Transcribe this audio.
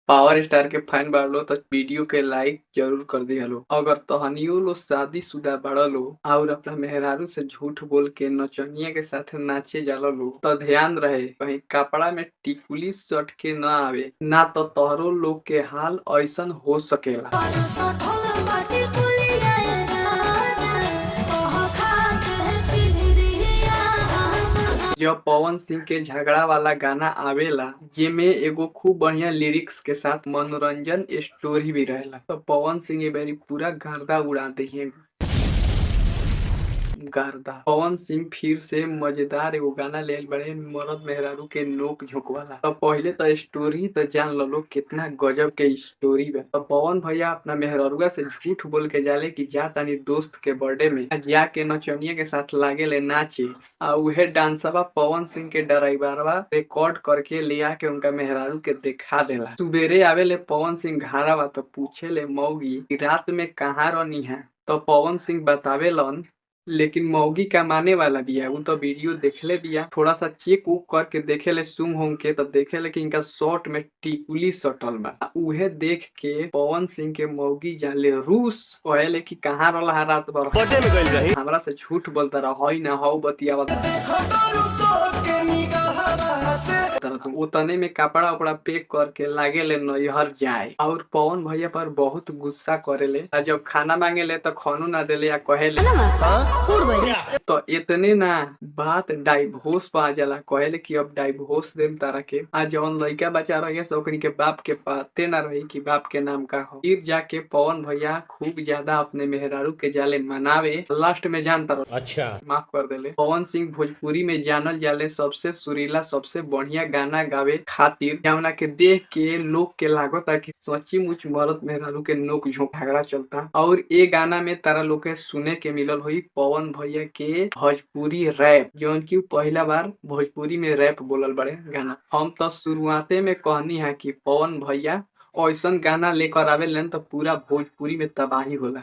Power star के fan बाड़ लो त वीडियो के लाइक जरूर कर दिहलो। अगर तहनियो लो शादीशुदा बाड़ लो और अपना मेहरारू से झूठ बोल के नचनिया के साथे नाचे जाला लो त ध्यान रहे कहीं कपड़ा में टिकुली सट के न आवे, ना त तोहरो लोग के हाल ऐसन हो सकेला। जब पवन सिंह के झगड़ा वाला गाना आवेला जेमे एगो खूब बढ़िया लिरिक्स के साथ मनोरंजन स्टोरी भी रहेला त पवन सिंह ए बेरी पूरा गर्दा उड़ा दिहे। गर्दा पवन सिंह फिर से मजेदार एगो गाना ले आइल बाड़े मरद मेहरारू के नोक झोंक वाला। त पहिले त स्टोरी त जान ललो केतना गजब के स्टोरी बा। त पवन भैया अपना मेहरारूआ से झूठ बोल के जाले कि जा तानी दोस्त के बर्थडे में, आ जाके नचनिया के साथ लागेले नाचे आ उहे डांसवा पवन सिंह के ड्राइवरवा रिकॉर्ड करके ले आके उनका मेहरारू के देखा देला। सुबेरे आवेले पवन सिंह घरवा त पूछेले मौगी कि रात में कहाँ रहनी है, त पवन सिंह बतावेलन लेकिन मौगी का माने वाला बिया, उ त वीडियो देखले बिया, थोड़ा सा चेक उक करके देखेले सुन होंग के त देखेले कि इनका शर्ट में टिकुली सटल बा। आ उहे देख के पवन सिंह के मौगी जाले रूस, कहेले कि कहाँ रहला है रात भर, बर्थडे में गइल रही। हमरा से झूठ बोलता रह, हई ना हऊ बतियावत रह। उतने में कपड़ा उपड़ा पैक करके लागेले नैहर जाए और पवन भैया पर बहुत गुस्सा करेले आ जब खाना मांगेले त खानो ना देले आ कहेले तो इतने ना बात डाइवोर्स पर आ जाला, कहेले कि अब डाइवोर्स देम तारा के। आ जौन लइका बच्चा रही से ओकनी के बाप के पते ना रही कि बाप के नाम का हो। फिर जाके पवन भैया खूब ज्यादा अपने मेहरारू के जाले मनावे, लास्ट में जानता रह अच्छा माफ कर देले। पवन सिंह भोजपुरी में जानल जाले सबसे सुरीला सबसे बढ़िया गाना गावे खातिर, जौना के देख के लोग के लागता कि सच्ची मुच मरद मेहरारू के नोक झोंक झगड़ा चलता। और ए गाना में तारा लोग के सुने के मिलल होई पवन भैया के भोजपुरी रैप, जौन की पहला बार भोजपुरी में रैप बोलल बड़े गाना। हम त शुरुआते में कहनी है कि पवन भैया ऐसन गाना लेकर आवेलन त पूरा भोजपुरी में तबाही होला।